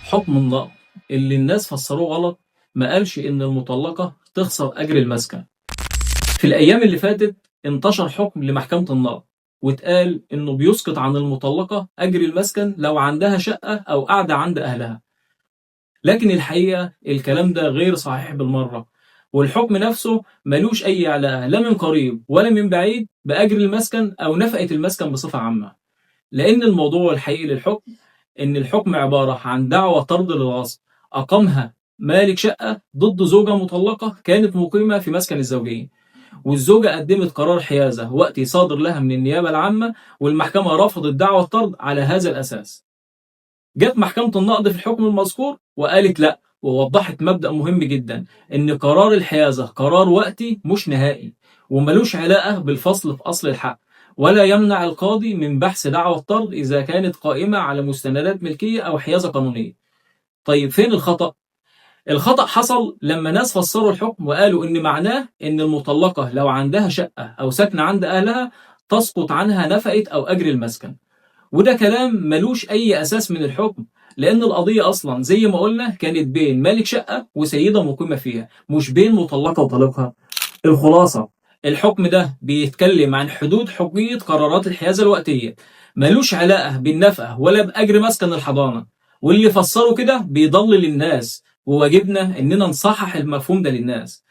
حكم النقض اللي الناس فسروه غلط ما قالش إن المطلقة تخسر أجر المسكن. في الأيام اللي فاتت انتشر حكم لمحكمة النقض، واتقال إنه بيسقط عن المطلقة أجر المسكن لو عندها شقة أو قاعدة عند أهلها. لكن الحقيقة الكلام ده غير صحيح بالمرة، والحكم نفسه ملوش أي علاقة لا من قريب ولا من بعيد بأجر المسكن أو نفقة المسكن بصفة عامة. لأن الموضوع الحقيقي للحكم إن الحكم عبارة عن دعوى طرد للغصب أقامها مالك شقة ضد زوجة مطلقة كانت مقيمة في مسكن الزوجية، والزوجة قدمت قرار حيازة وقت صادر لها من النيابة العامة، والمحكمة رفضت دعوى الطرد على هذا الأساس. جت محكمة النقض في الحكم المذكور وقالت لا، ووضحت مبدأ مهم جدا، إن قرار الحيازة قرار وقتي مش نهائي، وملوش علاقة بالفصل في أصل الحق، ولا يمنع القاضي من بحث دعوى الطرد إذا كانت قائمة على مستندات ملكية أو حيازة قانونية. طيب فين الخطأ؟ الخطأ حصل لما ناس فسروا الحكم وقالوا إن معناه إن المطلقة لو عندها شقة أو ساكنة عند أهلها تسقط عنها نفقة أو أجر المسكن. وده كلام ملوش أي أساس من الحكم، لأن القضية أصلا زي ما قلنا كانت بين مالك شقة وسيدة مقيمة فيها، مش بين مطلقة وطليقها. الخلاصة، الحكم ده بيتكلم عن حدود حقية قرارات الحيازة الوقتية، ملوش علاقة بالنفقة ولا بأجر مسكن الحضانة، واللي فسره كده بيضلل الناس، وواجبنا إننا نصحح المفهوم ده للناس.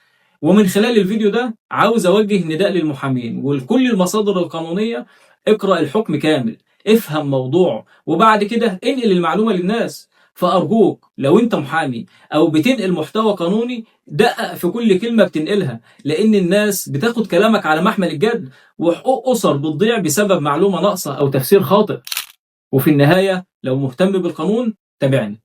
ومن خلال الفيديو ده عاوز أوجه نداء للمحامين ولكل المصادر القانونية: اقرأ الحكم كامل، افهم موضوعه، وبعد كده انقل المعلومة للناس. فأرجوك لو انت محامي أو بتنقل محتوى قانوني، دقق في كل كلمة بتنقلها، لأن الناس بتاخد كلامك على محمل الجد، وحقوق أسر بتضيع بسبب معلومة ناقصة أو تفسير خاطئ. وفي النهاية لو مهتم بالقانون تابعني.